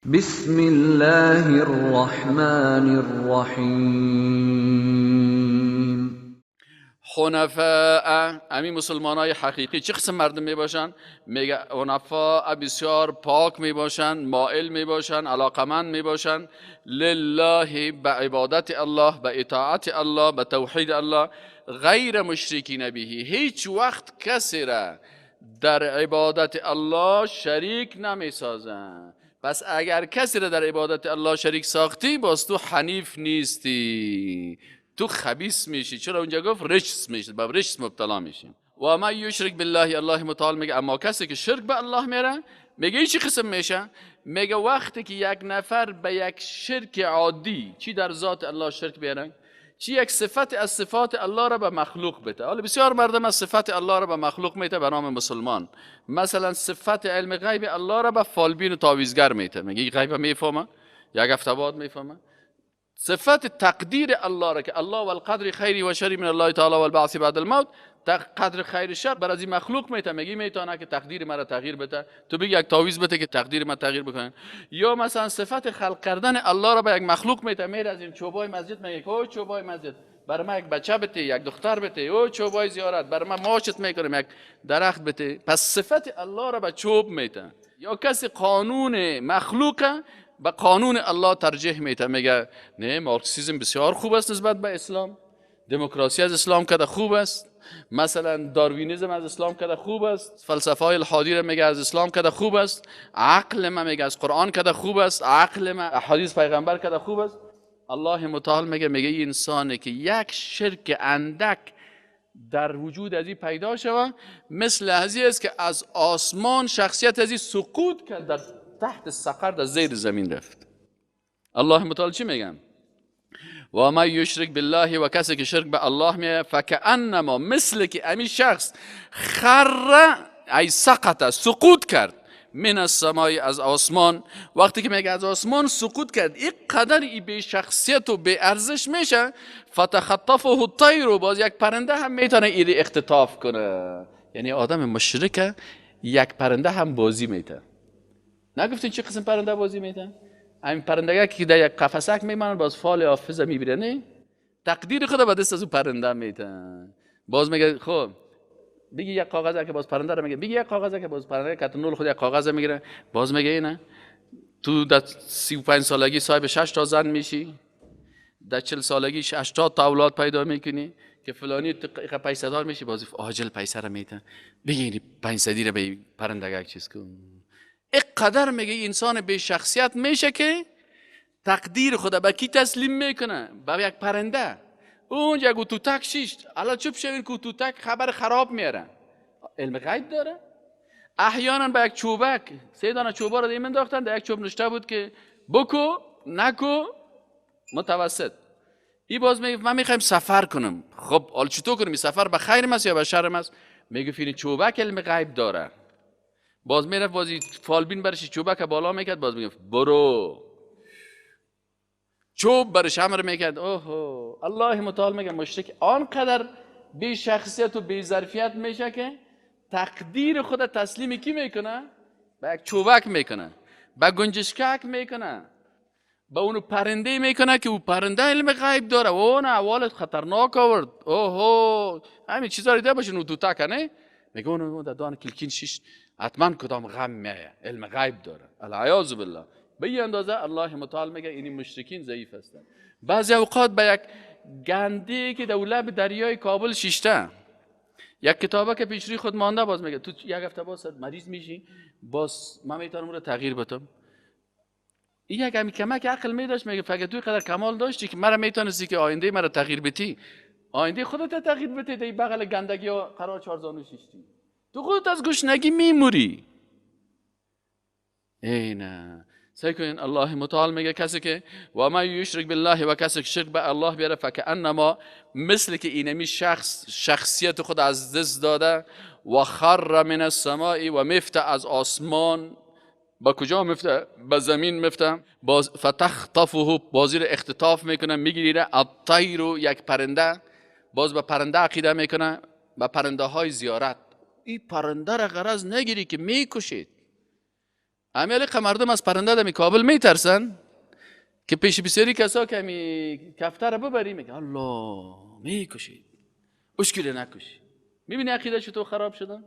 بسم الله الرحمن الرحیم. حنفاء، امی مسلمان های حقیقی چه قسم مردم می باشن؟ میگه حنفاء بسیار پاک می باشن، مائل می باشن، علاقمند می باشن لله، به عبادت الله، به اطاعت الله، به توحید الله، غیر مشرکین به، هیچ وقت کسی را در عبادت الله شریک نمی سازن. پس اگر کسی را در عبادت الله شریک ساختی، باز تو حنیف نیستی، تو خبیث میشی. چرا اونجا گفت رجس میشی، به رجس مبتلا میشی. و ما یشرک بالله، الله متعال میگه اما کسی که شرک به الله میره، میگه چی قسم میشه؟ میگه وقتی که یک نفر به یک شرک عادی، چی در ذات الله شرک بیاره، چی یک صفت از صفات الله را به مخلوق بده. حالا بسیار مردم از صفت الله را به مخلوق میته به نام مسلمان. مثلا صفت علم غیب الله را به فالبین و تعویذگر میته، میگه غیب میفهمه، یک هفته بعد میفهمه. صفت تقدیر الله را که الله والقدر خیری و شری من الله تعالی والبعث بعد الموت، قدر خیر شر بر از این مخلوق میته، میگه میتونه که تقدیر مرا تغییر بده، تو بگی یک تعویذ بده که تقدیر من تغییر بکنه. یا مثلا صفت خلق کردن الله را به یک مخلوق میته، میره از این چوبای مسجد میگه او چوبای مسجد بر من یک بچه بده، یک دختر بده، او چوبای زیارت بر من ماچت میکنم یک درخت بده. پس صفت الله را به چوب میته. یا کسی قانون مخلوق به قانون الله ترجیح میته، میگه نه مارکسیسم بسیار خوب است نسبت به اسلام، دموکراسی از اسلام کده خوب است، مثلا داروینیزم از اسلام کده خوب است، فلسفه های الحادی را میگه از اسلام کده خوب است، عقل ما میگه از قرآن کده خوب است، عقل ما احادیث پیغمبر کده خوب است. الله متعال میگه این انسانی که یک شرک اندک در وجود از این پیدا شوه، مثل از است که از آسمان شخصیت از این سقوط کرد، در تحت سقر در زیر زمین رفت. الله متعال چی میگم؟ و ما یشرک بالله، و کسی که شرک به الله میه، فکأنما، مثل که امی شخص خر ای سقط، سقوط کرد، من السماء، از آسمان. وقتی که میگه از آسمان سقوط کرد، این قدر ای به شخصیت و به ارزش میشه، فتخطفه الطیر، باز یک پرنده هم میتونه ایره اختطاف کنه. یعنی آدم مشرکه یک پرنده هم بازی میته. نگفتین چه قسم پرنده بازی میته؟ همین پرنده که در یک قفسک میمانند، باز فال حافظه میبینه، نه تقدیر خود به دست از اون پرنده میته. باز میگه خب بگی یک کاغذ که باز پرنده رو میگه، بگی یک کاغذ که باز پرنده که نول خود یک کاغذ میگیره، باز میگه اینه تو در 35 سالگی صاحب 6 تا زن میشی، در 40 سالگی 80 تا اولاد پیدا میکنی که فلانی پیسه دار میشی، باز عاجل پیسه رو میته، بگی این 500 رو به پرنده یک چیز کن. اقدر میگه انسان به شخصیت میشه که تقدیر خود به کی تسلیم میکنه؟ به یک پرنده. اونجا یک توتک شیشت، الان چوب شوین که توتک خبر خراب میاره، علم غیب داره. احیانا به یک چوبک، سه دانه چوبا رو دیم انداختن، در یک چوب نشته بود که بکو نکو متوسط. ای باز میگه من میخوایم سفر کنم، خب حالا چطور کنم؟ این سفر به خیر است یا به شر است؟ میگه این چوبک علم غیب داره. باز میرفت بازی فالبین برش چوبک بالا میکرد، باز میگفت برو، چوب برش امر میکرد. اوه الله متعال میگه مشرک آنقدر بی شخصیت و بی ظرفیت میشه که تقدیر خود تسلیم کی میکنه؟ به یک چوبک میکنه، به گنجشکک میکنه، به اونو پرنده میکنه که او پرنده علم غیب داره. او نه احوالت خطرناک آورد، اوه همین چیزا رو دیده باشین او توتک نه، میگه اونو در دان کلکین شیش حتما کدام غم میایه، علم غیب داره. العیاذ بالله. به این اندازه الله متعال میگه این مشرکین ضعیف هستند. بعضی اوقات به یک گنده که در لب دریای کابل شیشته، یک کتابه که پیشروی خود مانده، باز میگه تو یک هفته باز مریض میشی، باز من میتونم اون رو تغییر بدم. این یک همی کمک عقل میداشت، میگه فقط تو قدر کمال داشتی که مرا میتونستی که آینده مرا تغییر بدی، آینده خودت تغییر بده، در بغل گندگی ها قرار چهارزانو شیشتی، تو خودت از گشنگی میموری. ای نه سعی کنین. الله متعال میگه کسی که و ما یشرک بالله، و کسی که شرک به الله بیاره، فکأنما، مثل که اینمی شخص شخصیت خود از دست داده، و خر من السماء، و مفته از آسمان. با کجا مفته؟ به زمین مفته. باز فتخطفه، بازی رو اختطاف میکنه، میگیره. الطیر، یک پرنده، باز به پرنده عقیده میکنه، به پرنده های زیارت. این پرنده را غرض نگیری که میکشید. امیال مردم از پرنده در کابل میترسن که پیش بسیاری کسا که می کفتر ببری میگه الله میکشید، اشکیره نکشی. میبینی عقیده چطور خراب شده؟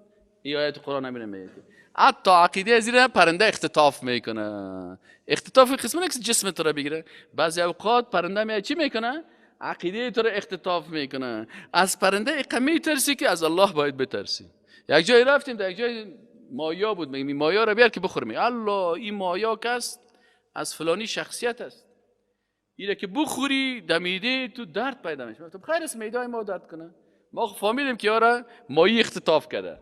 این آیت قرآن نمیره میگه حتی عقیده زیر پرنده اختطاف میکنه. اختطاف قسم نیست جسم تو رو بگیره، بعضی اوقات پرنده میاد چی میکنه؟ عقیده تو رو اختطاف میکنه. از پرنده اقا میترسی که از الله باید بترسی. یک جایی رفتیم در یک جای مایا بود، میگیم مایا رو بیار که بخوریم. الله این مایا کست از فلانی شخصیت است، اینه که بخوری دمیده تو درد پیدا میشه. تو خیر است میدای ما درد کنه، ما فهمیدیم که یارا مایی اختطاف کرده،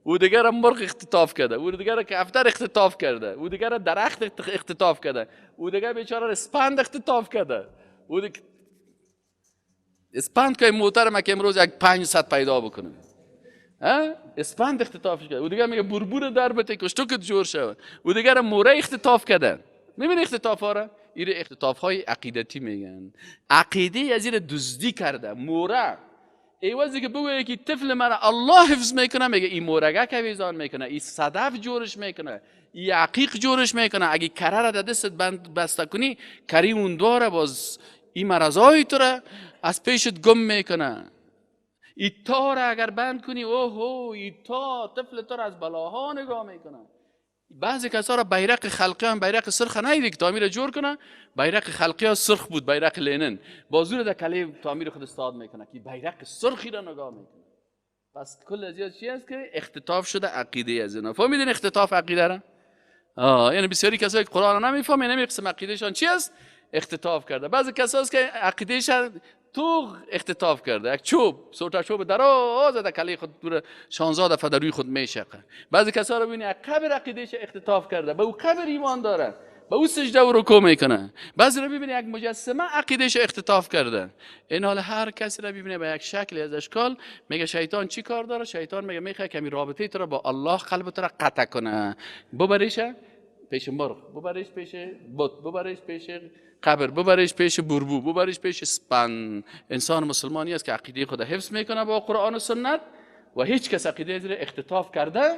او دیگر مرغ اختطاف کرده، او دیگر کفتر اختطاف کرده، او دیگر درخت اختطاف کرده، او دیگر بیچاره اسپند اختطاف کرده. او دیگر اسپند که موتر که امروز یک 500 پیدا بکنه، اسپند اختطاف کرده. او دیگر میگه بربور در بته کشتو که جور شود. او دیگر موره اختطاف کرده. میبینی اختطاف ها را؟ این اختطاف های عقیدتی میگن. عقیده از این دزدی کرده موره. ایوازی که بگویه که طفل مرا الله حفظ میکنه، میگه این مورگه که ویزان میکنه، این صدف جورش میکنه، این عقیق جورش میکنه. اگه کره را در دستت بند بسته کنی، کری اون دواره باز این مرضای تو را از پیشت گم میکنه. این تا را اگر بند کنی، اوه این تا طفل تو را از بلاها نگاه میکنه. بعضی کسا را بیرق خلقی هم بیرق سرخ ندیدی که تعمیر جور کنه، بیرق خلقی ها سرخ بود، بیرق لنین بازور در کله تعمیر خود استاد میکنه که بیرق سرخی را نگاه میکنه. پس کل از چی است که اختطاف شده عقیده از اینا. فهمیدین اختطاف عقیده را؟ یعنی بسیاری کسایی که قرآن را نمیفهمن نمی قسم عقیدهشان چی است؟ اختطاف کرده. بعضی کسایی است که عقیدهشان تو اختطاف کرده، یک چوب سوتا چوب دراز در کله خود دور 16 دفعه در روی خود میشقه. بعضی کسا رو ببینی قبر عقیدهش اختطاف کرده، به او قبر ایمان داره، به او سجده و رکوع میکنه. بعضی رو ببینی یک مجسمه عقیدهش اختطاف کرده. این حال هر کسی رو ببینی به یک شکلی از اشکال میگه شیطان چی کار داره؟ شیطان میگه میخواد کمی رابطه تو رو با الله قلب تو رو قطع کنه، ببریش پیش مرغ، ببریش پیش بت، ببریش پیش قبر، ببریش پیش بربو، ببریش پیش اسپن. انسان مسلمانی است که عقیده خود حفظ میکنه با قرآن و سنت و هیچ کس عقیده زیر اختطاف کرده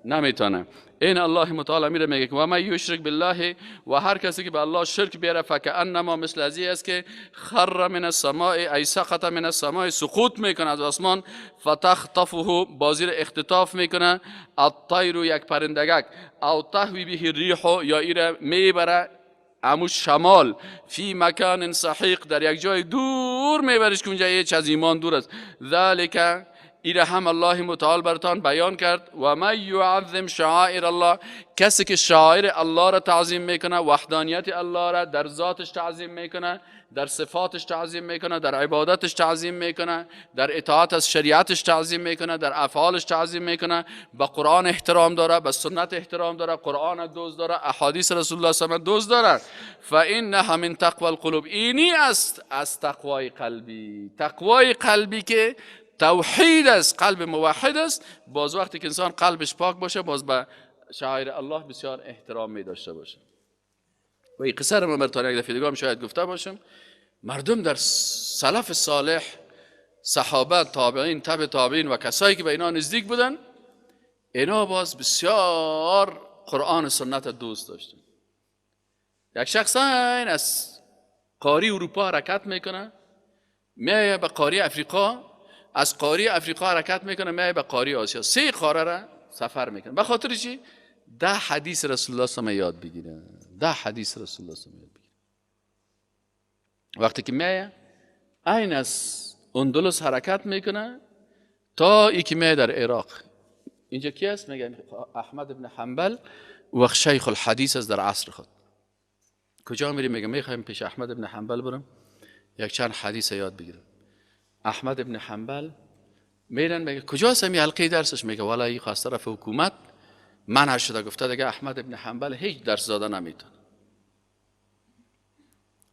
نمیتونه. این الله متعال میره میگه که و من یشرک بالله، و هر کسی که به الله شرک بیاره فکأنما مثل ازی است که خر من السماء ای سقط من السماء، سقوط میکنه از آسمان، فتخطفه بازی اختطاف میکنه، الطیر یک پرندگک، او تهوی به الریح یا ایره میبره امو شمال، فی مکان سحیق در یک جای دور میبرش که اونجا هیچ از ایمان دور است. ذالک ایره هم الله متعال برتان بیان کرد. و من یعظم شعائر الله، کسی که شعائر الله را تعظیم میکنه، وحدانیت الله را در ذاتش تعظیم میکنه، در صفاتش تعظیم میکنه، در عبادتش تعظیم میکنه، در اطاعت از شریعتش تعظیم میکنه، در افعالش تعظیم میکنه، به قرآن احترام داره، به سنت احترام داره، قرآن دوست داره، احادیث رسول الله صلی الله علیه و دوست داره. فانها من تقوی القلوب، اینی است از تقوای قلبی. تقوای قلبی که توحید است، قلب موحد است. باز وقتی که انسان قلبش پاک باشه، باز به شعائر الله بسیار احترام می داشته باشه. و این قصه رو من براتون یک دفعه دیگه هم شاید گفته باشم. مردم در سلف صالح، صحابه، تابعین، تبع تابعین و کسایی که به اینا نزدیک بودن، اینا باز بسیار قرآن و سنت دوست داشتن. یک شخص این از قاری اروپا حرکت میکنه، میایه به قاری افریقا، از قاری افریقا حرکت میکنه میایه به قاری آسیا، 3 قاره را سفر میکنه. به خاطر چی؟ 10 حدیث رسول الله صلی الله علیه و یاد بگیره. 10 حدیث رسول الله صلی الله علیه و بگیره. وقتی که میایه این از اندلس حرکت میکنه تا ای که میایه در عراق. اینجا کی است؟ میگه احمد ابن حنبل، وقت شیخ الحدیث است در عصر خود. کجا میری؟ میگه میخوایم پیش احمد ابن حنبل برم یک چند حدیث یاد بگیرم. احمد ابن حنبل میرن، میگه کجاست این حلقه درسش؟ میگه والا این خواست طرف حکومت منع شده، گفته دیگه احمد ابن حنبل هیچ درس داده نمیتونه.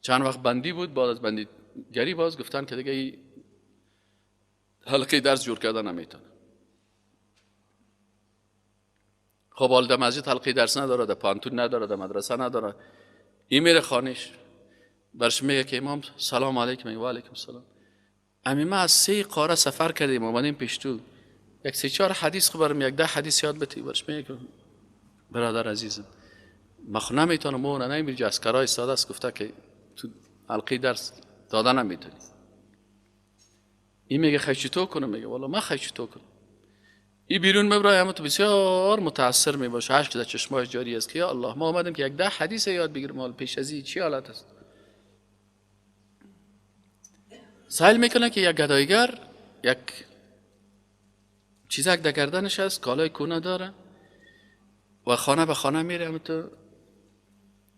چند وقت بندی بود، بعد از بندیگری باز گفتن که دیگه حلقه درس جور کرده نمیتونه. خب حالا در مسجد حلقه درس نداره، در پانتون نداره، در مدرسه نداره. این میره خانش، برش میگه که امام سلام علیکم. میگه و علیکم السلام. امی ما از 3 قاره سفر کردیم اومدیم پیش تو، یک 3-4 حدیث خبرم، یک 10 حدیث یاد بتی. برش میگه برادر عزیزم ما خو نمیتونم، اون نمیری اسکرای ساده است، گفته که تو حلقه درس داده نمیتونی. این میگه خی چطور کنم؟ میگه والا من خی چطور کنم. این بیرون میبره، همه تو بسیار متاثر میباشه، اشک در چشماش جاری است که یا الله ما آمدیم که یک ده حدیث یاد بگیریم، حال پیش از این چی حالت است. سایل میکنه که یک گدایگر یک چیزک در گردنش است، کالای کونه داره و خانه به خانه میره، همه تو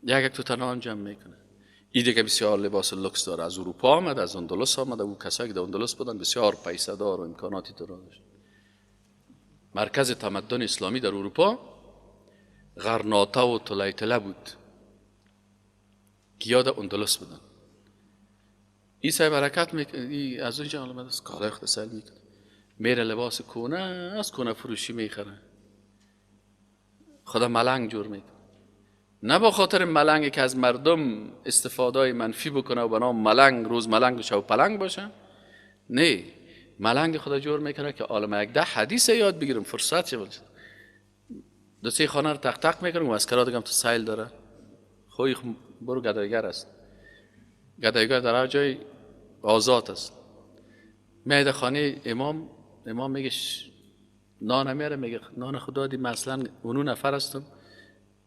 یک یک تو تنان جمع میکنه. این دیگه بسیار لباس لوکس داره، از اروپا آمده، از اندلس آمده. او کسایی که در اندلس بودن بسیار پیسه دار و امکاناتی داشت. مرکز تمدن اسلامی در اروپا غرناطه و طلیطله بود که یاد اندلس بودن. این صاحب حرکت میکنه، ای از اونجا آمده است، کالای خود سیل میکنه، میره لباس کونه از کونه فروشی میخره، خدا ملنگ جور میکنه. نه با خاطر ملنگ که از مردم استفاده منفی بکنه و به نام ملنگ روز ملنگ و پلنگ باشه، نه، ملنگ خدا جور میکنه که عالم یک ده حدیث یاد بگیرم، فرصت چه باشه. دو سه خانه رو تق تق میکنه و اسکرا دیگه هم تو سیل داره. خوی برو گدایگر است، گدایگر در هر جای آزاد است. میاد خانه امام، امام میگه نان میاره، میگه نان خدا دی، مثلا اونو نفر هستم،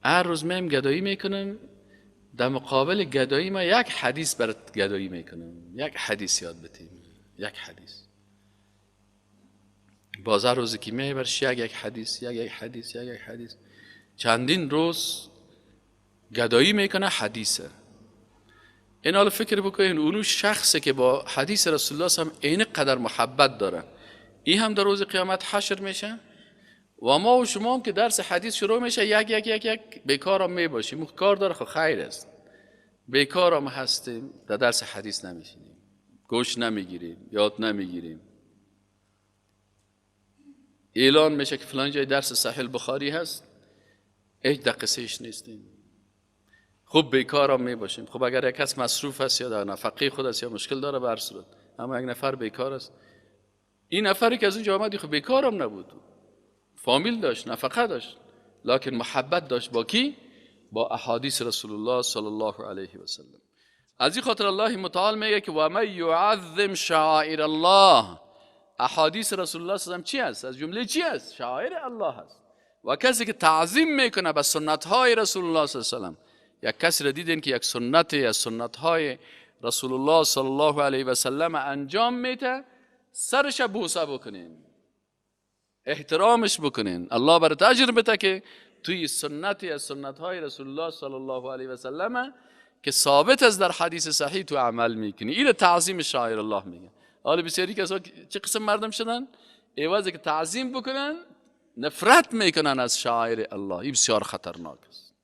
هر روز میم گدایی میکنم، در مقابل گدایی ما یک حدیث برات گدایی میکنم، یک حدیث یاد بدیم، یک حدیث. باز هر روزی که میای برش یک یک حدیث، یک یک حدیث، یک یک حدیث، چندین روز گدایی میکنه حدیثه. این حالا فکر بکنین اونو شخصی که با حدیث رسول الله هم این قدر محبت داره، این هم در روز قیامت حشر میشه و ما و شما هم که درس حدیث شروع میشه یک یک یک یک بیکار هم میباشیم. کار داره خب خیر است، بیکار هم هستیم، در درس حدیث نمیشینیم، گوش نمیگیریم، یاد نمیگیریم. اعلان میشه که فلان جای درس صحیح بخاری هست، هیچ دقیقه‌اش نیستیم. خوب بیکار هم میباشیم. خب اگر یک کس مصروف است یا در نفقه خود است یا مشکل داره به هر صورت، اما یک نفر بیکار است، این نفری که از اونجا آمد خب بیکار هم نبود، فامیل داشت، نفقه داشت، لکن محبت داشت با کی؟ با احادیث رسول الله صلی الله علیه و سلم. از این خاطر الله متعال میگه که و من یعظم شعائر الله. احادیث رسول الله صلی الله علیه و سلم چی است؟ از جمله چی است؟ شعائر الله است. و کسی که تعظیم میکنه به سنت های رسول الله صلی الله علیه و سلم، یک کسی را دیدین که یک سنت از سنت های رسول الله صلی الله علیه و سلم انجام میده، سرش بوسه بکنین، احترامش بکنین، الله برات اجر بده که توی سنتی از سنت های رسول الله صلی الله علیه و سلم که ثابت است در حدیث صحیح تو عمل میکنی. این تعظیم شعائر الله میگه. حالا بسیاری کسا چه قسم مردم شدن، عوض که تعظیم بکنن نفرت میکنن از شعائر الله. این بسیار خطرناک است.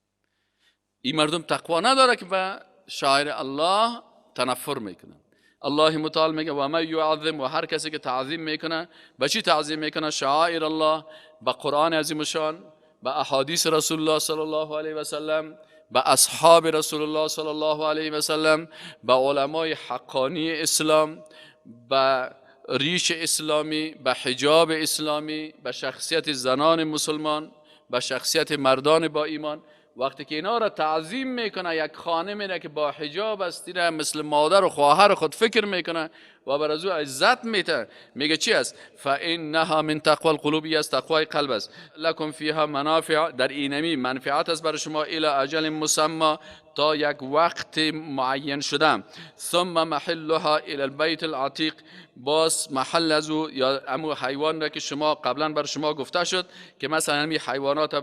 این مردم تقوا نداره که به شعائر الله تنفر میکنن. الله متعال میگه و من یعظم، و هر کسی که تعظیم میکنه، به چی تعظیم میکنه؟ شعائر الله، به قرآن عظیم شان، به احادیث رسول الله صلی الله علیه و سلم، به اصحاب رسول الله صلی الله علیه و سلم، به علمای حقانی اسلام، به ریش اسلامی، به حجاب اسلامی، به شخصیت زنان مسلمان، به شخصیت مردان با ایمان. وقتی که اینا را تعظیم میکنه، یک خانم را که با حجاب است مثل مادر و خواهر خود فکر میکنه و بر از او عزت میته، میگه چی است؟ فانها من تقوی القلوب، است تقوای قلب است. لکم فیها منافع، در اینمی منفعت است برای شما، الی اجل مسمى، تا یک وقت معین شده. ثم محلها الى البیت العتیق، باز محل از او یا امو حیوان را که شما قبلا بر شما گفته شد که مثلا همی حیوانات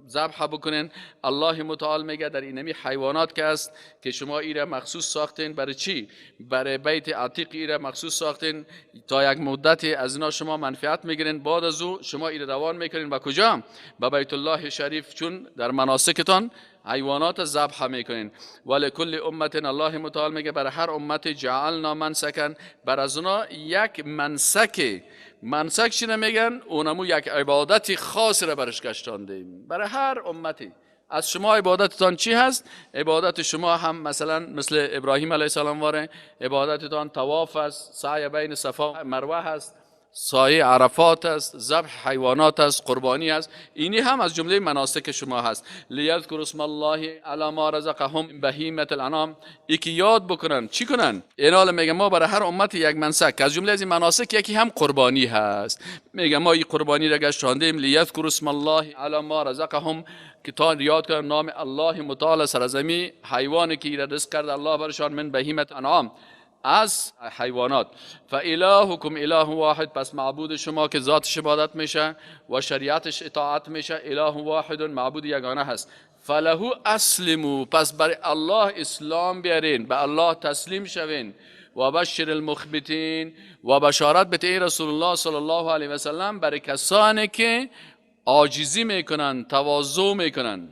ذبح بکنین، الله متعال میگه در اینمی حیوانات که است که شما ایره مخصوص ساختین، برای چی؟ برای بیت عتیق ایره مخصوص ساختین تا یک مدتی از اینا شما منفعت میگیرین، بعد از او شما ایره روان میکنین به کجا؟ به بیت الله شریف، چون در مناسکتان حیوانات ذبح میکنین. ولکل امت، الله متعال میگه برای هر امت جعلنا منسکن، بر از اونا یک منسک. منسک چی میگن؟ اونمو یک عبادت خاص را برش گشتاندیم برای هر امتی. از شما عبادتتان چی هست؟ عبادت شما هم مثلا مثل ابراهیم علیه السلام واره، عبادتتان طواف است، سعی بین صفا مروه هست، سایه عرفات است، ذبح حیوانات است، قربانی است. اینی هم از جمله مناسک شما هست. لیذکروا اسم الله علی ما رزقهم بهیمة الانعام، یکی یاد بکنن. چی کنن؟ اینا میگه ما برای هر امت یک منسک، از جمله از این مناسک یکی هم قربانی هست. میگه ما این قربانی را گشتاندیم، لیذکروا اسم الله علی ما رزقهم، که تا یاد کنن نام الله متعال سرزمی حیوانی که رزق کرد الله برشان، من بهیمة الانعام، از حیوانات. فالهکم اله واحد، پس معبود شما که ذاتش عبادت میشه و شریعتش اطاعت میشه، اله واحد، معبود یگانه هست. فله اسلموا، پس برای الله اسلام بیارین، به الله تسلیم شوین. و بشر المخبتین، و بشارت بده رسول الله صلی الله علیه و سلم برای کسانی که عاجزی میکنن، تواضع میکنن.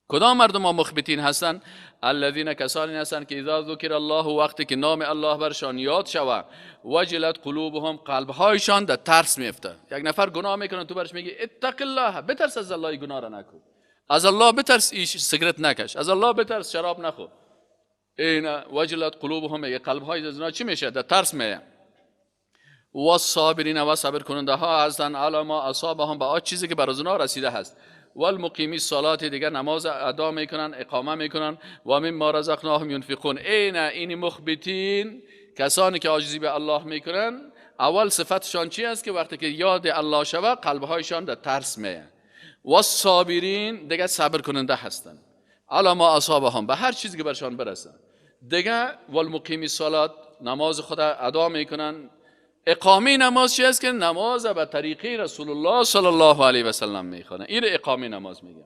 کدام مردم ها مخبتین هستند؟ الذین، کسانی هستند که اذا ذکر الله، وقتی که نام الله برشان یاد شوه، وجلت قلوبهم، قلبهایشان در ترس میفته. یک نفر گناه میکنه، تو برش میگی اتق الله، بترس از الله، گناه را نکن، از الله بترس ایش سیگرت نکش، از الله بترس شراب نخور. این وجلت قلوبهم، میگه قلبهای از اینا چی میشه؟ در ترس میه. و الصابرین، و صبر کننده ها هستند، علی ما اصابهم، به آن چیزی که بر از اونا رسیده هست. والمقیمی الصلاه، دیگر نماز ادا میکنن، اقامه میکنن. و مما رزقناهم ینفقون. این مخبتین، کسانی که عاجزی به الله میکنن، اول صفتشان چی است؟ که وقتی که یاد الله شوه قلبهایشان در ترس میه. و الصابرین، دیگه صبر کننده هستند، علی ما اصابهم، به هر چیزی که برشان برسه. دیگه والمقیمی الصلاه، نماز خود ادا میکنن. اقامه نماز چی است؟ که نماز به طریقه رسول الله صلی الله علیه و سلم میخوانه، این اقامه نماز میگه.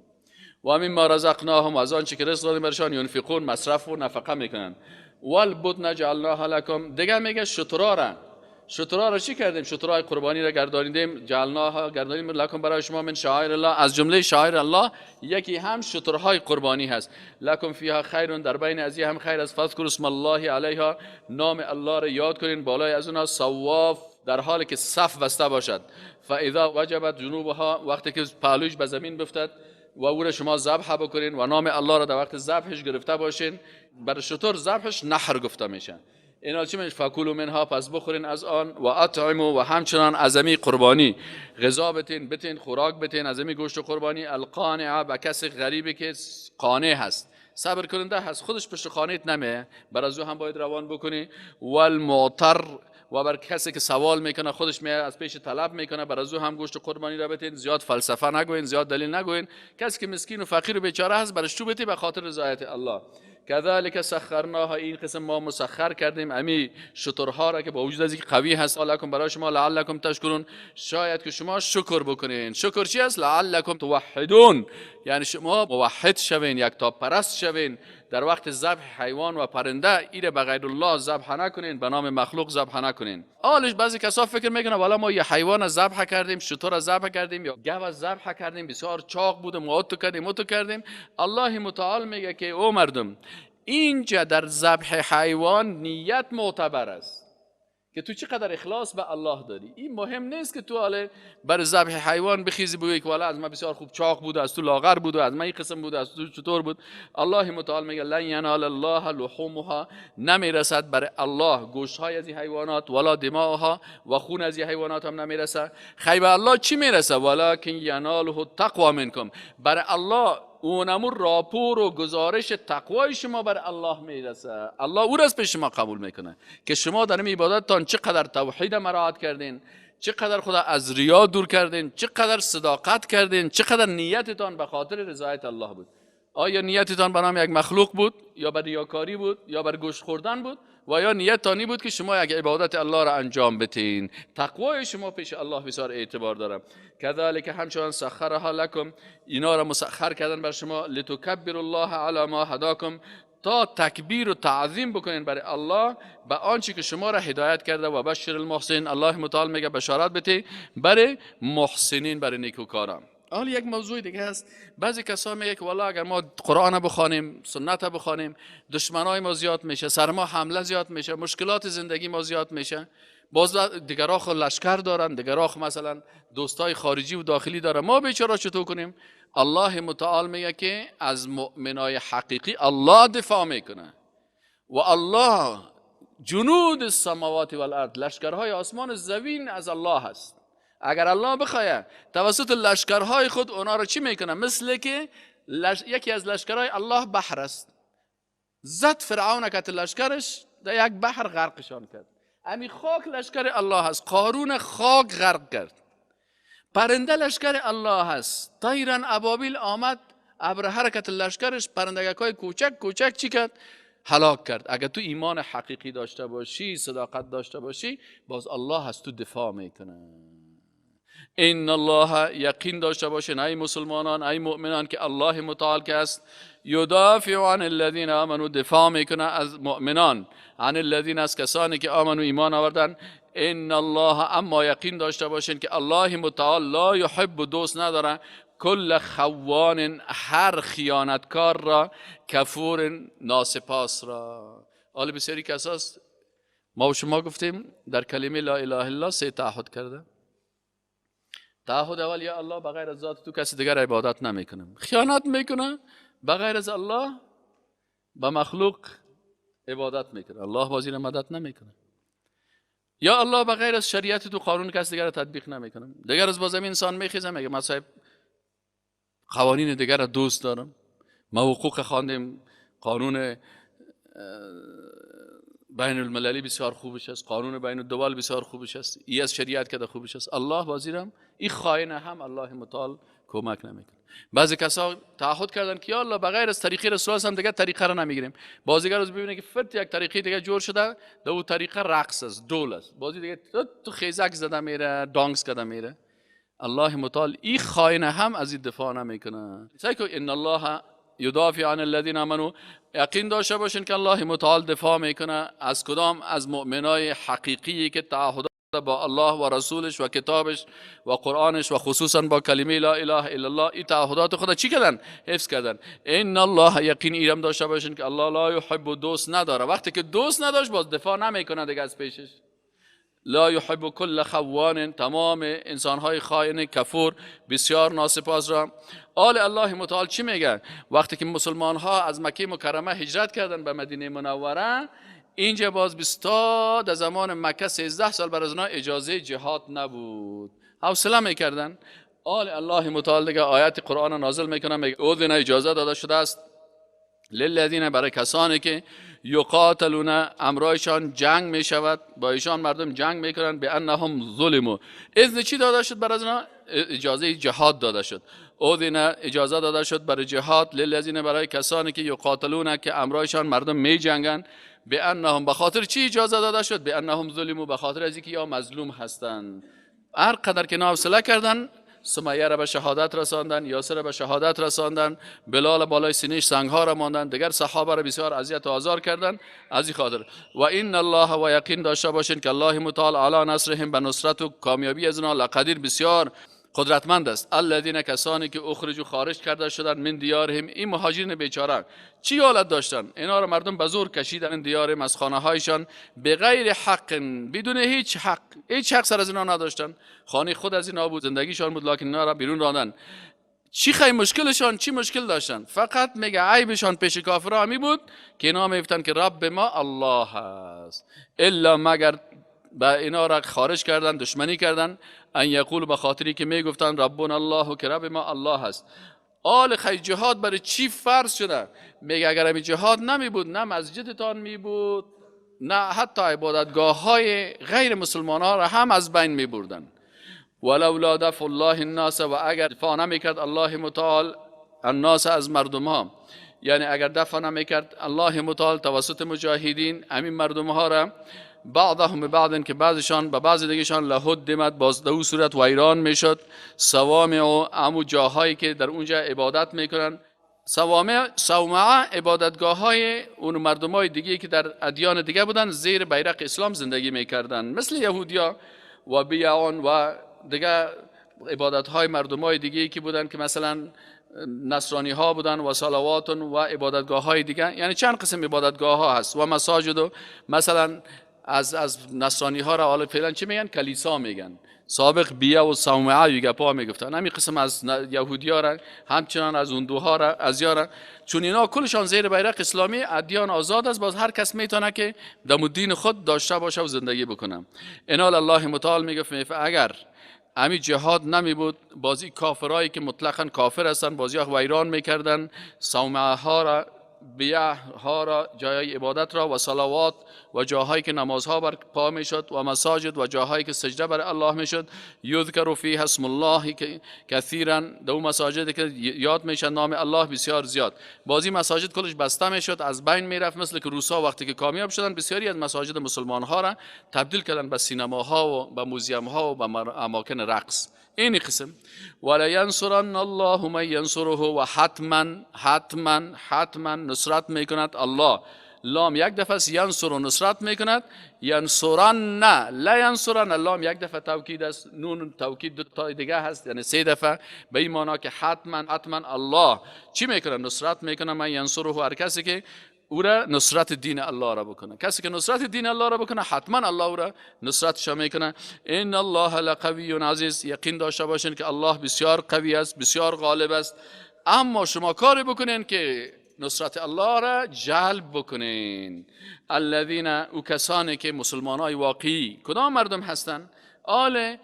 و مما رزقناهم، از آنچه که رزق دادیم برشان، ینفقون، مصرف و نفقه میکنن. والبدن جعلناها لکم، دیگه میگه شترا را چی کردیم؟ شترای قربانی را گردانیدیم، جعلناها، گردانیدیم لکم، برای شما، من شعائر الله، از جمله شعائر الله یکی هم شترهای قربانی هست. لکم فیها خیر، در بین از هم خیر است. فاذکروا اسم الله علیها، نام الله را یاد کنین بالای از اونها. صواف، در حالی که صف بسته باشد. فاذا وجبت جنوبها، وقتی که پهلویش به زمین بفتد و او را شما ذبح بکنین و نام الله را در وقت ذبحش گرفته باشین. بر شتر ذبحش نحر گفته میشه. اینا چی میشه؟ فکلوا منها، پس بخورین از آن. و اطعموا، و همچنان از امی قربانی غذا بتین، بتین خوراک بتین از امی گوشت قربانی. القانع، به کسی غریبی که قانع هست، صبر کننده هست، خودش پشت خانهت نمیه، بر از او هم باید روان بکنی. والمعتر، و بر کسی که سوال میکنه، خودش میه از پیش طلب میکنه، بر از او هم گوشت قربانی را بتین. زیاد فلسفه نگوین، زیاد دلیل نگوین. کسی که مسکین و فقیر و بیچاره هست برش تو بتی به خاطر رضایت الله. كذلك سخرناها، این قسم ما مسخر کردیم امی شترها را که با وجود از اینکه قوی هست، لکم، برای شما، لعلکم تشکرون، شاید که شما شکر بکنین. شکر چی است؟ لعلکم توحدون، یعنی شما موحد شوین، یکتا پرست شوین. در وقت ذبح حیوان و پرنده ایره به غیر الله ذبح نکنین، به نام مخلوق ذبح نکنین. آلش بعضی کسا فکر میکنه والا ما یه حیوان ذبح کردیم، شتر ذبح کردیم یا گاو ذبح کردیم، بسیار چاق بود، ما تو کردیم تو کردیم. الله متعال میگه که او مردم، اینجا در ذبح حیوان نیت معتبر است که تو چقدر اخلاص به الله داری. این مهم نیست که تو حالا بر ذبح حیوان بخیزی بگویی که والا از من بسیار خوب چاق بود، از تو لاغر بود، از من این قسم بود، از تو چطور بود. الله متعال میگه لن ینال الله لحومها، نمیرسد بر الله گوشت های از این حیوانات، ولا دماءها، و خون از این حیوانات هم نمیرسه. خیب الله چی میرسه؟ ولکن یناله التقوا منکم، بر الله اونمو راپور و گزارش تقوای شما بر الله میرسه. الله او را از پیش شما قبول میکنه که شما در این عبادتتان چقدر توحید مراعات کردین، چقدر خدا از ریا دور کردین، چقدر صداقت کردین، چقدر نیتتان به خاطر رضایت الله بود. آیا نیتتان به نام یک مخلوق بود، یا بر ریاکاری بود، یا بر گوشت خوردن بود، و یا نیتتان بود که شما یک عبادت الله را انجام بتین؟ تقوای شما پیش الله بسیار اعتبار داره. کذالک، همچنان، سخرها لکم، اینا را مسخر کردن بر شما، لتکبر الله علی ما هداکم، تا تکبیر و تعظیم بکنین برای الله به آنچه که شما را هدایت کرده. و بشر المحسنین، الله متعال میگه بشارت بده برای محسنین، برای نیکوکاران. حالا یک موضوع دیگه هست. بعضی کسا میگه که والله اگر ما قرآن بخوانیم، سنت بخوانیم، دشمنای ما زیاد میشه، سر ما حمله زیاد میشه، مشکلات زندگی ما زیاد میشه. باز دیگرها خو لشکر دارن، دیگرها خو مثلا دوستای خارجی و داخلی دارن، ما بیچاره چطور کنیم؟ الله متعال میگه که از مؤمنای حقیقی الله دفاع میکنه و الله جنود السماوات والارض، لشکرهای آسمان زمین از الله هست. اگر الله بخواه توسط لشکرهای خود اونا رو چی میکنه؟ مثل که یکی از لشکرهای الله بحر است. زد فرعون که لشکرش در یک بحر غرقشان کرد. امی خاک لشکر الله هست. قارون خاک غرق کرد. پرنده لشکر الله هست. طیرن ابابیل آمد ابر حرکت لشکرش پرندگک های کوچک کوچک چی کرد؟ هلاک کرد. اگر تو ایمان حقیقی داشته باشی، صداقت داشته باشی، باز الله از تو دفاع میکنه. ان الله، یقین داشته باشین ای مسلمانان، ای مؤمنان، که الله متعال که است یدافع عن الذین آمنوا، دفاع میکنه از مؤمنان، عن الذین از کسانی که آمنوا ایمان آوردن. ان الله، اما یقین داشته باشین که الله متعال لا یحب، دوست نداره، کل خوان، هر خیانتکار را، کفور، ناسپاس را. حالا بسیاری کساست ما و شما گفتیم در کلمه لا اله الا الله سه تعهد کرده. تعهد اول، یا الله بغیر از ذات تو کسی دیگر عبادت نمیکنم. خیانت میکنه، بغیر از الله به مخلوق عبادت میکنه، الله باز اینو مدد نمیکنه. یا الله بغیر از شریعت تو قانون کسی دیگر تطبیق نمیکنم. دیگر از بازم انسان میخیزم میگه من صاحب قوانین دیگر را دوست دارم، ما حقوق خواندیم، قانون بین المللی بسیار خوبش است، قانون بین الدول بسیار خوبش است، ای از شریعت که خوبش است. الله بازیرم این خائن هم الله متعال کمک نمیکنه. بعضی کسا تعهد کردن که یا الله بغیر از طریقه رسول هم دیگه طریقه را نمیگیریم. بازیگر روز ببینه که فرد یک طریقه دیگه جور شده، در اون طریقه رقص است، دول است، بازی دیگه تو خیزک زده میره، دانگس کرده میره. الله متعال این خائن هم از این دفاع نمیکنه. سعی کن ان الله یدافع عن الذین آمنوا، یقین داشته باشین که الله متعال دفاع میکنه از کدام؟ از مؤمنای حقیقی که تعهد با الله و رسولش و کتابش و قرآنش و خصوصا با کلمه لا اله الا الله، این تعهدات خود چی کردن؟ حفظ کردن. ان الله، یقین ایرم داشته باشین که الله لا یحب، دوست نداره. وقتی که دوست نداشت باز دفاع نمیکنه دیگه از پیشش. لا یحب کل خوان، تمام انسانهای خائن کفور بسیار ناسپاس را. آل الله متعال چی میگه؟ وقتی که مسلمان ها از مکه مکرمه هجرت کردن به مدینه منوره، اینجا باز 20 در زمان مکه 13 سال بر از اونا اجازه جهاد نبود، حوصله میکردن. آل الله متعال دیگه آیت قرآن نازل میکنه، میگه اذن، اجازه داده شده است، للذین، برای کسانی که یقاتلون، امرایشان جنگ می شود، با ایشان مردم جنگ میکنن، به انهم ظلموا. اذن چی داده شد برای اینا؟ اجازه جهاد داده شد. اذن، اجازه داده شد برای جهاد، للذین، برای کسانی که یقاتلون، که امرایشان مردم می جنگن، به انهم، به خاطر چی اجازه داده شد؟ به انهم ظلموا، به خاطر از اینکه یا مظلوم هستند. هر قدر که حوصله کردن، سمیه را به شهادت رساندن، یاسر را به شهادت رساندن، بلال بالای سینه‌اش سنگها را ماندن، دیگر صحابه را بسیار اذیت و آزار کردن. از این خاطر و ان الله، و یقین داشته باشین که الله متعال علی نصرهم، به نصرت و کامیابی از آنها، لقدیر، بسیار قدرتمند است. الذین، کسانی که اخرجوا، خارج کرده شدن، من دیارهم، این مهاجرین بیچاره چی حالت داشتن؟ اینا رو مردم به زور کشیدن من دیارهم، از خانه هایشان، بغیر حق، بدون هیچ حق، هیچ حق سر از اینا نداشتن، خانه خود از اینا بود، زندگیشان بود، لکن اینا را بیرون راندن. چی خیلی مشکلشان، چی مشکل داشتن؟ فقط میگه عیبشان پیش کافرها همی بود که اینا میگفتن که رب ما الله است. الا مگر به اینا را خارج کردن، دشمنی کردن، ان یقول، به خاطری که میگفتن ربنا الله، که رب ما الله است. آل خی جهاد برای چی فرض شده؟ میگه اگر همی جهاد نمی بود، نه مسجدتان می بود، نه حتی عبادتگاه های غیر مسلمان ها را هم از بین می بردن. ولولا دفع الله الناس، و اگر دفاع نمی کرد الله متعال الناس، از مردم ها، یعنی اگر دفع نمی کرد الله متعال توسط مجاهدین همین مردم ها را، بعضهم بعض، که بعضشان به بعض دیگهشان، لهدمت، باز در صورت ویران میشد، صوامع و امو جاهایی که در اونجا عبادت میکنن، صوامع، صومعه، عبادتگاه های اون مردم های دیگه که در ادیان دیگه بودن، زیر بیرق اسلام زندگی میکردن، مثل یهودیا و بیعان و دیگه عبادت های مردم های دیگه که بودن که مثلا نصرانی ها بودن و صلوات و عبادتگاه های دیگه، یعنی چند قسم عبادتگاه ها هست و مساجد و مثلا از نصرانی ها را حالا فعلا چی میگن؟ کلیسا میگن. سابق بیه و صومعه و گپا میگفتن. همین قسم از یهودی ها را، همچنان از هندوها را، از یارا، چون اینا کلشان زیر بیرق اسلامی، ادیان آزاد است، باز هر کس میتونه که دم دین خود داشته باشه و زندگی بکنه. انا الله متعال میگفت اگر امی جهاد نمی بود، بازی کافرایی که مطلقاً کافر هستن بازی ها ویران میکردن، صومعه ها را، بیه ها را، جای عبادت را و صلوات و جاهایی که نمازها بر پا میشد و مساجد و جاهایی که سجده بر الله میشد، یذکر فیها اسم الله کثیرا، دو مساجد که یاد میشن نام الله بسیار زیاد. بازی مساجد کلش بسته میشد، از بین میرفت، مثل که روسا وقتی که کامیاب شدن بسیاری از مساجد مسلمان ها را تبدیل کردن به سینماها و به موزیم ها و به اماکن رقص. این قسم ولا ینصرن الله من ینصره، و حتما حتما حتما نصرت میکند الله. لام یک دفعه است، ینصر و نصرت میکند، ینصرن نه لا ینصرن، لام یک دفعه توکید است، نون توکید دو تا دیگه هست، یعنی سه دفعه، به این معنا که حتما حتما الله چی میکنه؟ نصرت میکنه. من ینصره، هر کسی که او را نصرت دین الله را بکنه، کسی که نصرت دین الله را بکنه حتما الله او را نصرتش میکنه. ان الله لقوی عزیز، یقین داشته باشین که الله بسیار قوی است، بسیار غالب است. اما شما کاری بکنین که نصرت الله را جلب بکنین. الذین، او کسانی که مسلمانای واقعی کدام مردم هستند؟ آل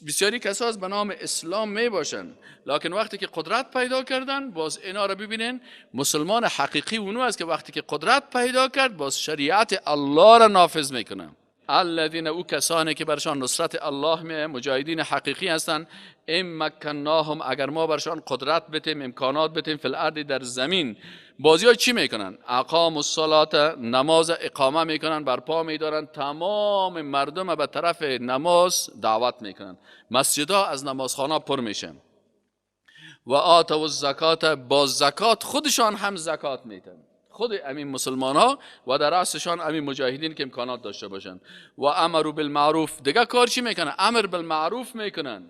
بسیاری کساس به نام اسلام می باشن، لکن وقتی که قدرت پیدا کردن باز اینا را ببینین، مسلمان حقیقی اونو است که وقتی که قدرت پیدا کرد باز شریعت الله را نافذ میکنه. الذین، او کسانی که برشان نصرت الله می، مجاهدین حقیقی هستند. ام مکناهم، اگر ما برشان قدرت بتیم، امکانات بتیم، فی الارض، در زمین، بازی ها چی میکنن؟ اقام الصلاة، نماز اقامه میکنن، برپا میدارن، تمام مردم به طرف نماز دعوت میکنن، مسجدها از نمازخانه پر میشه. و آتوا الزکات، با زکات خودشان هم زکات میتن، خود امین مسلمان ها و در رأسشان امین مجاهدین که امکانات داشته باشن. و امروا بالمعروف، دیگه کار چی میکنن؟ امر بالمعروف میکنن،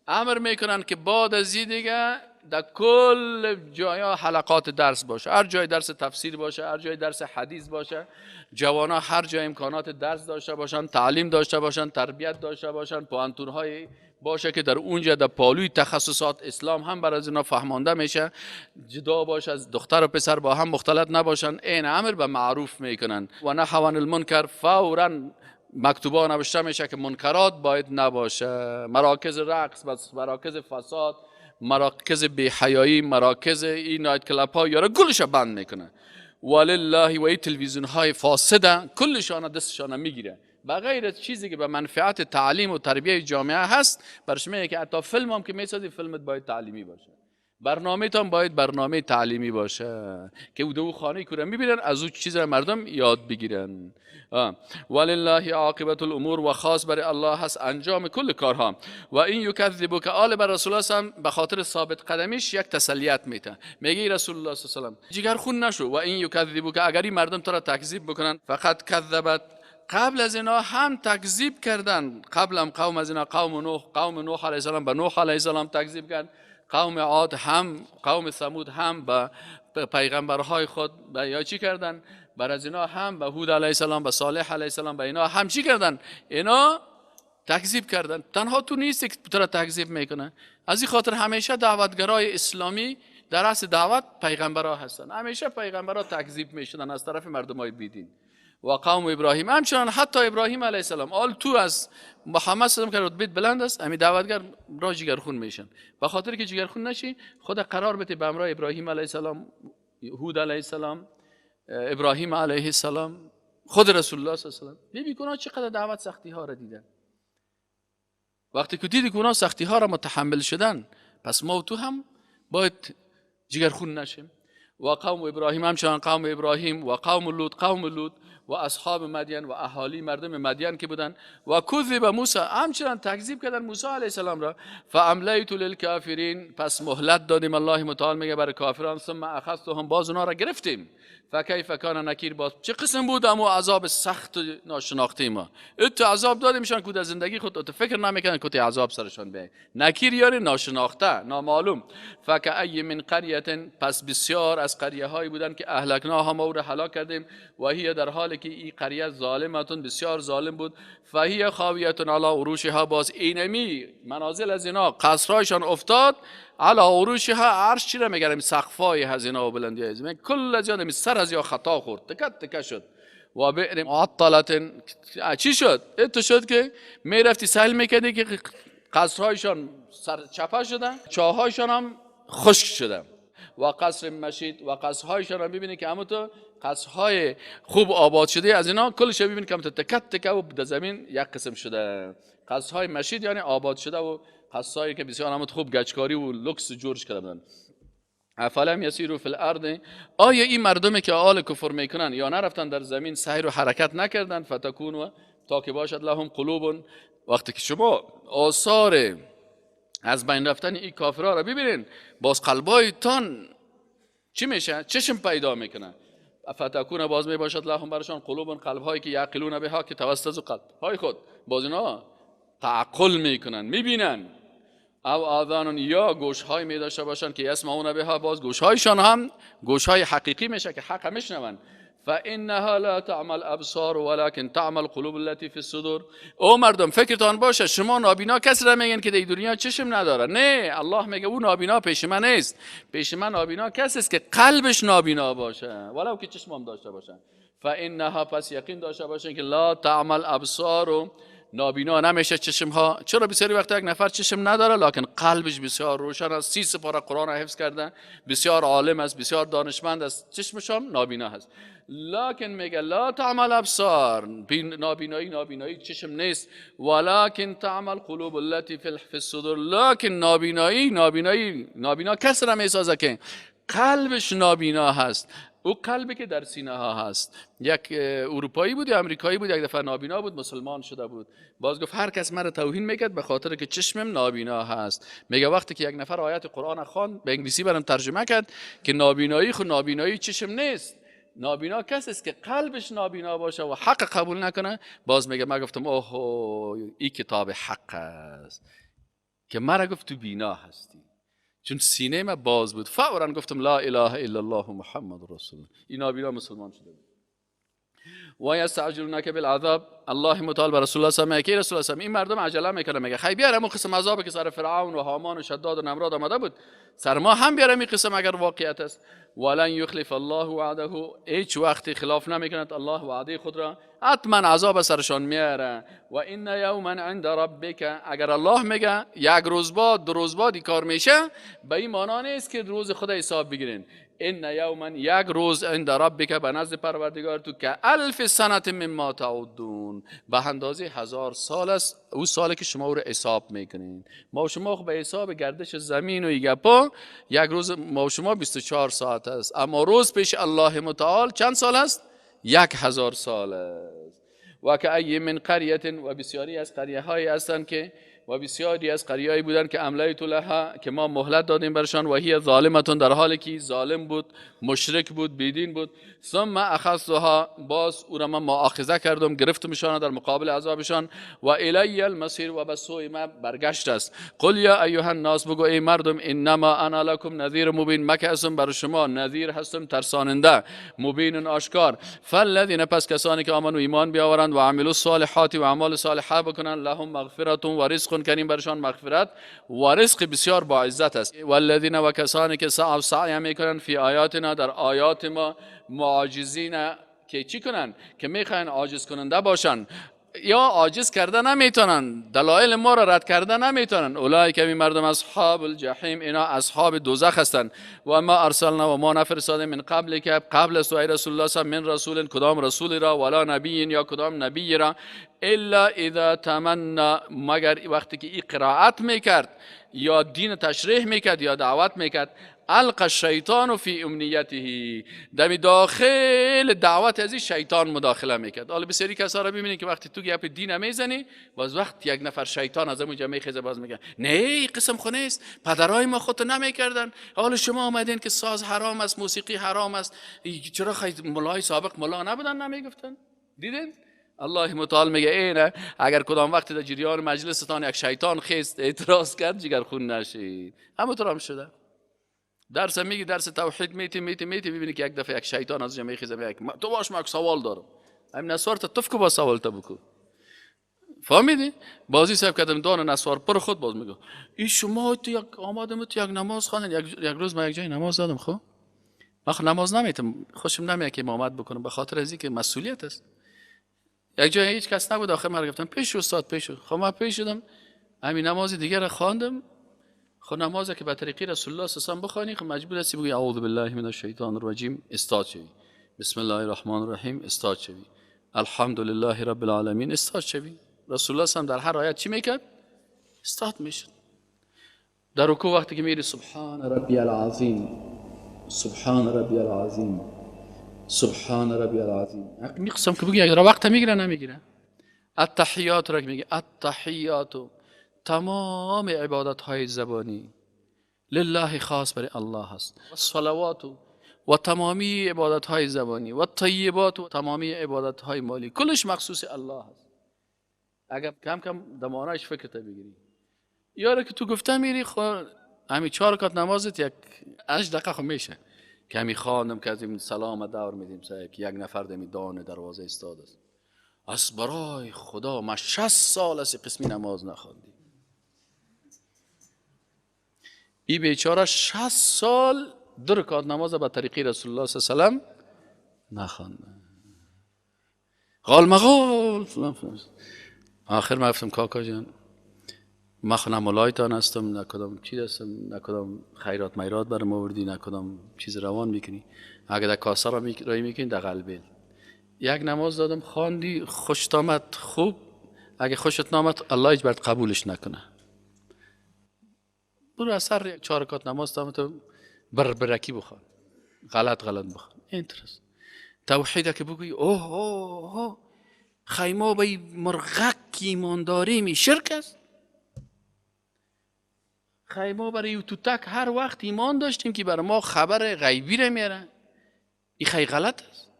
امر میکنن که بعد از این دیگه در کل جایا حلقات درس باشه، هر جای درس تفسیر باشه، هر جای درس حدیث باشه، جوانا هر جای امکانات درس داشته باشن، تعلیم داشته باشن، تربیت داشته باشن، پوهنتون‌های باشه که در اونجا در پالوی تخصصات اسلام هم بر از اینا فهمانده میشه، جدا باشه، از دختر و پسر با هم مختلط نباشن. این امر به معروف میکنن. و نهوا عن المنکر، فورا مکتوبا نوشته میشه که منکرات باید نباشه، مراکز رقص، مراکز فساد، مراکز بی‌حیایی، مراکز این night club ها یارا کلش بند میکنه. ولله، و این تلویزیون های فاسده کلشان دستشان میگیره، بغیر از چیزی که به منفعت تعلیم و تربیه جامعه هست. برش میگه که حتی فیلم هم که میسازی فیلمت باید تعلیمی باشه، برنامه تان باید برنامه تعلیمی باشه که او دو خانه کوره میبینن از او چیز مردم یاد بگیرن. ولله عاقبت الامور، و خاص برای الله هست انجام کل کارها. و این یکذبک، آل بر رسول الله هم به خاطر ثابت قدمیش یک تسلیت میده، میگه رسول الله صلی الله علیه و سلم جگر خون نشو. و این یکذبک، اگر این مردم تو را تکذیب بکنن، فقط کذبت، قبل از اینا هم تکذیب کردن، قبل هم قوم از اینا، قوم نوح، قوم نوح علیه السلام به نوح علیه السلام تکذیب کرد، قوم عاد هم، قوم ثمود هم به پیغمبرهای خود به یا چی کردن، بر از اینا هم به هود علیه السلام، به صالح علیه السلام، به اینا هم چی کردن؟ اینا تکذیب کردن. تنها تو نیستی که تو را تکذیب میکنه. از این خاطر همیشه دعوتگرای اسلامی در اصل دعوت پیغمبرها هستن، همیشه پیغمبرها تکذیب میشدن از طرف مردمای بیدین. و قوم ابراهیم همچنان، حتی ابراهیم علیه السلام، آل تو از محمد صلی الله علیه و آله که رتبه بلند است، امی دعوتگر را جگرخون میشن. به خاطر که جگرخون نشی، خدا قرار بده به امرای ابراهیم علیه السلام، هود علیه السلام، ابراهیم علیه السلام، خود رسول الله صلی الله علیه و آله. ببین اونا چقدر دعوت سختی ها را دیدن. وقتی که دیدی که اونا سختی ها را متحمل شدن، پس ما و تو هم باید جگرخون نشیم. و قوم ابراهیم همچنان، قوم ابراهیم و قوم لوط، قوم لوط و اصحاب مدین و اهالی مردم مدین که بودن. و کذب موسی، همچنان تکذیب کردن موسی علیه السلام را. فاملیت للکافرین، پس مهلت دادیم، الله متعال میگه برای کافران. ثم اخذتهم، باز اونا را گرفتیم. فکیف کان نکیر، باز چه قسم بود امو عذاب سخت و ناشناخته ما. ات عذاب دادیمشان که در زندگی خود ات فکر نمیکنن که عذاب سرشان بیاد. نکیر یعنی ناشناخته، نامعلوم. فکأی من قریه، پس بسیار از قریه هایی بودن که اهلکناها، ما او را هلاک کردیم. و هی در حالی حالی که این قریه ظالمتون بسیار ظالم بود. فهی خاویتون علی عروشها، باز اینمی منازل از اینا قصرهایشان افتاد، علی عروشها عرش چی را میگرم سقفای از اینا و بلندی از اینا، کل از اینا سر از یا خطا خورد، تکه تکه شد. و بئر معطلة چی شد؟ اتو شد که میرفتی سهل میکردی که قصرهایشان سر چپه شدن، چاهایشان هم خشک شدن. و قصر مشید و قصرهایشان هم ببینی که همون تو قصرهای خوب آباد شده از اینا کلش ببینی که همون تو تکه تکه و در زمین یک قسم شده. قصرهای مشید یعنی آباد شده و قصرهایی که بسیار همون خوب گچکاری و لوکس جورش کرده بودن. افلم یسیروا فی الارض، آیا این مردمی که آل کفر میکنن یا نرفتن در زمین سیر و حرکت نکردن؟ فتکون تا که باشد لهم قلوب، وقتی که شما آثار از بین رفتن این کافرها را ببینین باز قلبایتان چی میشه؟ چشم پیدا میکنه. فتکون باز میباشد لهم برشان قلوب، قلبهایی که یعقلون بها، که توسط قلب های خود باز اینا تعقل میکنن، میبینن. او آذان، یا گوش های می داشته باشن که یسمعون بها، باز گوش هایشان هم گوش های حقیقی میشه که حق میشنون. فانها لا تعمل ابصار ولكن تعمل قلوب التي في الصدور. او مردم فکرتان باشه شما نابینا کسی را میگن که در دنیا چشم نداره، نه، الله میگه او نابینا پیش من نیست، پیش من نابینا کسی است که قلبش نابینا باشه ولو که چشمم داشته باشه. فانها، پس یقین داشته باشن که لا تعمل ابصار، نابینا نمیشه چشم ها. چرا بسیاری وقت یک نفر چشم نداره لکن قلبش بسیار روشن است، 30 سپاره قرآن را حفظ کرده، بسیار عالم است، بسیار دانشمند است، چشمش هم نابینا هست. لکن میگه لا تعمل ابصار، نابینایی نابینایی چشم نیست، ولکن تعمل قلوب التي فی الصدور، لکن نابینایی نابینایی نابینا کس را میسازه که قلبش نابینا هست، او قلبی که در سینه ها هست. یک اروپایی بود یا امریکایی بود، یک دفعه نابینا بود، مسلمان شده بود، باز گفت هر کس مرا توهین میکرد به خاطر که چشمم نابینا هست. میگه وقتی که یک نفر آیت قرآن خواند به انگلیسی برام ترجمه کرد که نابینایی خود نابینایی چشم نیست، نابینا کسی است که قلبش نابینا باشه و حق قبول نکنه. باز میگه من گفتم اوه این کتاب حق است که مرا گفت تو بینا هستی، چون سینه ما باز بود. فورا گفتم لا اله الا الله محمد رسول الله. این نابینا مسلمان شده بود. و یستعجلونک بالعذاب، الله متعال بر رسول الله صلی الله علیه و رسول الله این مردم عجله میکنه، میگه خی بیارم اون قسم عذابی که سر فرعون و هامان و شداد و نمراد آمده بود سر ما هم بیارم این قسم اگر واقعیت است. ولن یخلف الله وعده، هیچ وقتی خلاف نمیکند الله وعده خود را، حتما عذاب سرشان میاره. و ان یوما عند ربک، اگر الله میگه یک روز بعد دو روز بعد کار میشه، به این معنا نیست که روز خود حساب بگیرین. ان یوما، یک روز، عند ربک، به نزد پروردگار تو، که الف سنه مما تعدون، به اندازه 1000 سال است او سالی که شما او رو حساب میکنین. ما و شما به حساب گردش زمین و گپا یک روز ما و شما 24 ساعت است، اما روز پیش الله متعال چند سال است؟ 1000 سال است. و که ای من قریه، و بسیاری از قریه های هستند که و بسیاری از قریه‌ای بودند که املیت لها، که ما مهلت دادیم برشان، و هی ظالمتون، در حالی که ظالم بود، مشرک بود، بیدین بود. ثم اخذتها، باز او را من مؤاخذه کردم، گرفتمشان در مقابل عذابشان. و الی المصیر، و به سوی ما برگشت است. قل یا ایها الناس، بگو ای مردم، انما انا لکم نذیر مبین، من که هستم بر شما نذیر هستم، ترساننده، مبین آشکار. فالذین، پس کسانی که آمنوا ایمان بیاورند، و عملوا الصالحات، و اعمال صالحه بکنند، لهم مغفرة و رزق کریم، برشان مغفرت و رزق بسیار با عزت است. والذین، و کسانی که سعی سعی میکنند، فی آیاتنا، در آیات ما، معاجزین، که چی کنن؟ که میخواین عاجز کننده باشن یا عاجز کرده نمیتونن، دلایل ما را رد کرده نمیتونن. اولئک، این مردم، اصحاب الجحیم، اینا اصحاب دوزخ هستند. و ما ارسلنا، و ما نفرستادیم، من قبل که قبل از تو ای رسول الله من رسول، کدام رسول را، ولا نبی، یا کدام نبی را، الا اذا تمنا، مگر وقتی که این قرائت میکرد یا دین تشریح میکرد یا دعوت میکرد، القى الشیطان فی امنیته، دمی داخل دعوت از این شیطان مداخله میکرد. حالا بسیاری کسا را ببینید که وقتی تو گپ دین میزنی، باز وقت یک نفر شیطان از اونجا میخیزه، باز میگه نه این قسم خو نیست، پدرای ما خودت نمیکردن، حالا شما آمدین که ساز حرام است، موسیقی حرام است، چرا خیلی ملای سابق ملا نبودن نمیگفتن؟ دیدین؟ الله متعال میگه اینه اگر کدام وقتی در جریان مجلستان یک شیطان خیست اعتراض کرد، جگر خون نشید. همونطور هم شده. درس میگی، درس توحید میتی میتی میتی، ببینی که یک دفعه یک شیطان از جمعی خیزه میگه تو باش ما یک سوال دارم. همین نسوار تا تف کو با سوال تا بکو. فهمیدی؟ بازی صاحب کردم دان نسوار پر خود باز میگه این شما تو یک آمادم تو یک نماز خواندن. یک روز من یک جای نماز دادم. خب من خب نماز نمیتم، خوشم نمیاد که امامت بکنم به خاطر از اینکه مسئولیت است. یک جای هیچ کس نبود، آخر من گفتم پیش استاد پیش. خب من پیش شدم، همین نماز دیگه را خواندم. خب نمازی که به طریقی رسول الله صلی الله علیه و بخوانی، خب مجبور هستی بگی اعوذ بالله من الشیطان الرجیم استاد شوی، بسم الله الرحمن الرحیم استاد شوی، الحمدلله رب العالمین استاد شوی. رسول الله صلی در هر آیت چی میکرد؟ استاد میشد. در رکوع وقتی که میری سبحان ربی العظیم، سبحان ربی العظیم، سبحان ربی العظیم، میقسم که بگی اگر وقت میگیره نمیگیره. التحیات را که میگه التحیات، تمام عبادت های زبانی لله خاص برای الله هست. و صلوات و تمامی عبادت های زبانی و طیبات و تمامی عبادت های مالی کلش مخصوص الله هست. اگر کم کم دمانش فکر تا بگیری، یاره که تو گفته میری خب همین 4 رکعت نمازت یک 8 دقیقه خب میشه. کمی خواندم که از این سلام دور میدیم صاحب که یک نفر دمی دان دروازه استاد است. از برای خدا ما 60 سال از قسمی نماز نخواندیم. ای بیچاره 60 سال 2 رکعت نماز به طریقی رسول الله صلی الله علیه و سلم نخوانده. غال مغال فلان فلان. آخر ما گفتم کاکا جان من خو نه مولایتان هستم، نه کدام چیز هستم، نه کدام خیرات میرات برام آوردی، نه کدام چیز روان میکنی. اگه در کاسه را رای میکنی در قلبل. یک نماز دادم خواندی خوشت آمد خوب، اگه خوشت نامد الله هیچ برات قبولش نکنه. برو از سر 4 رکعت نماز تو بربرکی بخوان، غلط غلط بخوان. اینترست توحید که بگویی اوه اوه اوه خیما به مرغک ایمانداری می شرک است. خیما برای توتک هر وقت ایمان داشتیم که برای ما خبر غیبی را میاره، این خیلی غلط است.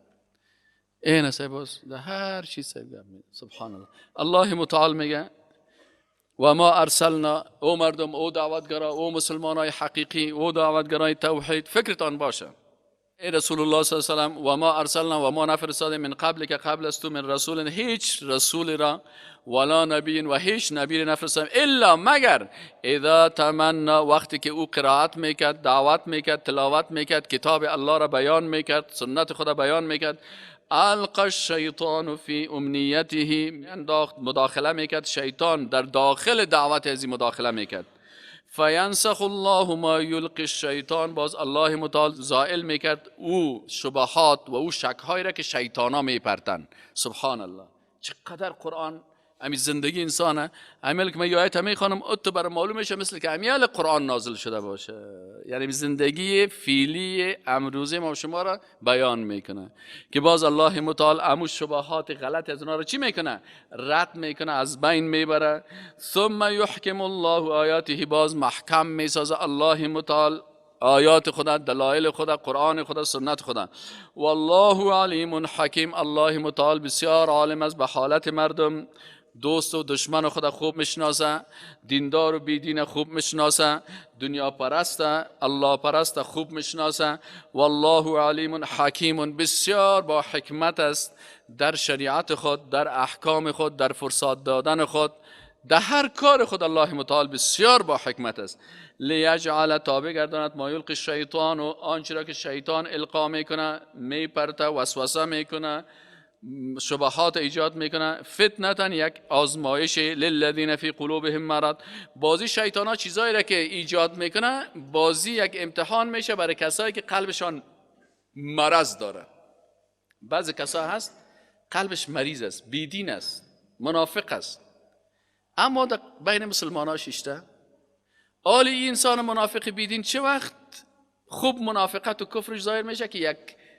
این است باز در هر چیز صاحب. سبحان الله. الله متعال میگه و ما ارسلنا، او مردم، او دعوتگرا، او مسلمانای حقیقی، او دعوتگرای توحید، فکرتان باشه. ای رسول الله صلی الله علیه و سلم و ما ارسلنا و ما نفرستادیم من قبل که قبل از تو من رسول، هیچ رسول را ولا نبی و هیچ نبی را نفرستادیم الا مگر اذا تمنا، وقتی که او قرائت میکرد، دعوت میکرد، تلاوت میکرد، کتاب الله را بیان میکرد، سنت خدا بیان میکرد، القى الشیطان فی امنیته، انداخت، مداخله میکرد، شیطان در داخل دعوت ازی مداخله میکرد. فینسخ الله ما یلقی الشیطان، باز الله متعال زائل میکرد او شبهات و او شکهایی را که شیطانا میپرتن. سبحان الله چقدر قرآن امی زندگی انسانه. امیل که من یه آیت میخوانم اتو برای معلوم میشه مثل که امیال قرآن نازل شده باشه، یعنی زندگی فعلی امروزی ما شما را بیان میکنه که باز الله متعال امو شبهات غلط از اونها را چی میکنه؟ رد میکنه، از بین میبره. ثم یحکم الله آیاته، باز محکم میسازه الله متعال آیات خدا، دلایل خدا، قرآن خدا، سنت خدا. والله علیم حکیم، الله متعال بسیار عالم است به حالت مردم، دوست و دشمن خدا خوب میشناسه، دیندار و بیدین خوب میشناسه، دنیا پرست الله پرست خوب میشناسه. والله علیم حکیم، بسیار با حکمت است در شریعت خود، در احکام خود، در فرصت دادن خود، در هر کار خود الله متعال بسیار با حکمت است. لیجعل، تابع گرداند، ما یلقی الشیطان، و آنچه را که شیطان القا میکنه، میپرته، وسوسه میکنه، شبهات ایجاد میکنه، فتنتن، یک آزمایش، للذین فی قلوبهم مرض. بازی شیطان ها چیزایی را که ایجاد میکنه، بازی یک امتحان میشه برای کسایی که قلبشان مرض داره. بعضی کسا هست قلبش مریض است، بیدین است، منافق است، اما در بین مسلمان ها شیشته. آلی این انسان منافق بیدین چه وقت خوب منافقت و کفرش ظاهر میشه که یک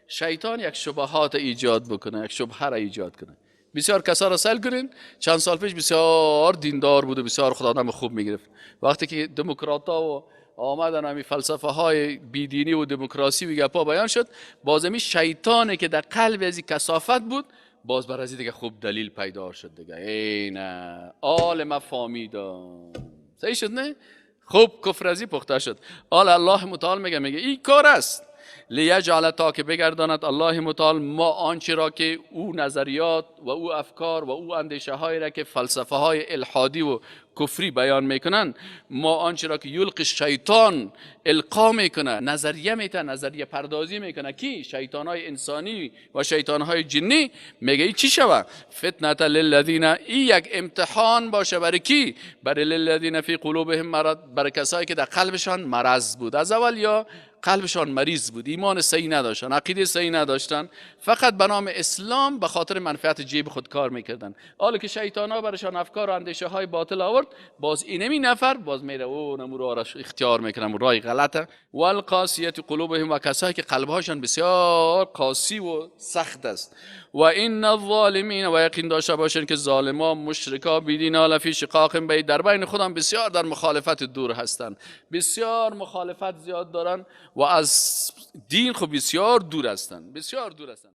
شیطان یک شبهات ایجاد بکنه، یک شبهه را ایجاد کنه. بسیار کسا را سیل کنین، چند سال پیش بسیار دیندار بود و بسیار خدا آدم خوب میگرفت. وقتی که دموکرات ها و آمدن همین فلسفه های بیدینی و دموکراسی و گپا بیان شد، باز همی شیطانی که در قلب از این کثافت بود، باز بر از دیگه خوب دلیل پیدا شد دیگه. این آل ما فامیدم صحیح شد نه؟ خوب کفر ازی پخته شد. آل الله متعال میگه این کار است. لیجعل، تا که بگرداند الله متعال ما آنچه را که او نظریات و او افکار و او اندیشه های را که فلسفه های الحادی و کفری بیان میکنن، ما آنچه را که یلق شیطان القا میکنه، نظریه میته، نظریه پردازی میکنه، کی؟ شیطان های انسانی و شیطان های جنی. میگه ای چی شوه؟ فتنه للذین، ای یک امتحان باشه برای کی؟ برای للذین فی قلوبهم مرض، برای کسایی که در قلبشان مرض بود از اول، یا قلبشان مریض بود، ایمان صحیح نداشتن، عقیده صحیح نداشتن، فقط به نام اسلام به خاطر منفعت جیب خود کار میکردن. حالا که شیطان ها برشان افکار و اندیشه های باطل آورد، باز اینمی نفر باز میره او نمو راه را اختیار میکنه، راه غلطه. والقاسیه قلوبهم، و کسایی که قلبهاشان بسیار قاسی و سخت است. و ان الظالمین، و یقین داشته باشین که ظالما، مشرکا، بیدینا، لفی شقاق بعید، در بین خودم بسیار در مخالفت دور هستند، بسیار مخالفت زیاد دارن و از دین خب بسیار دور هستند، بسیار دور هستند.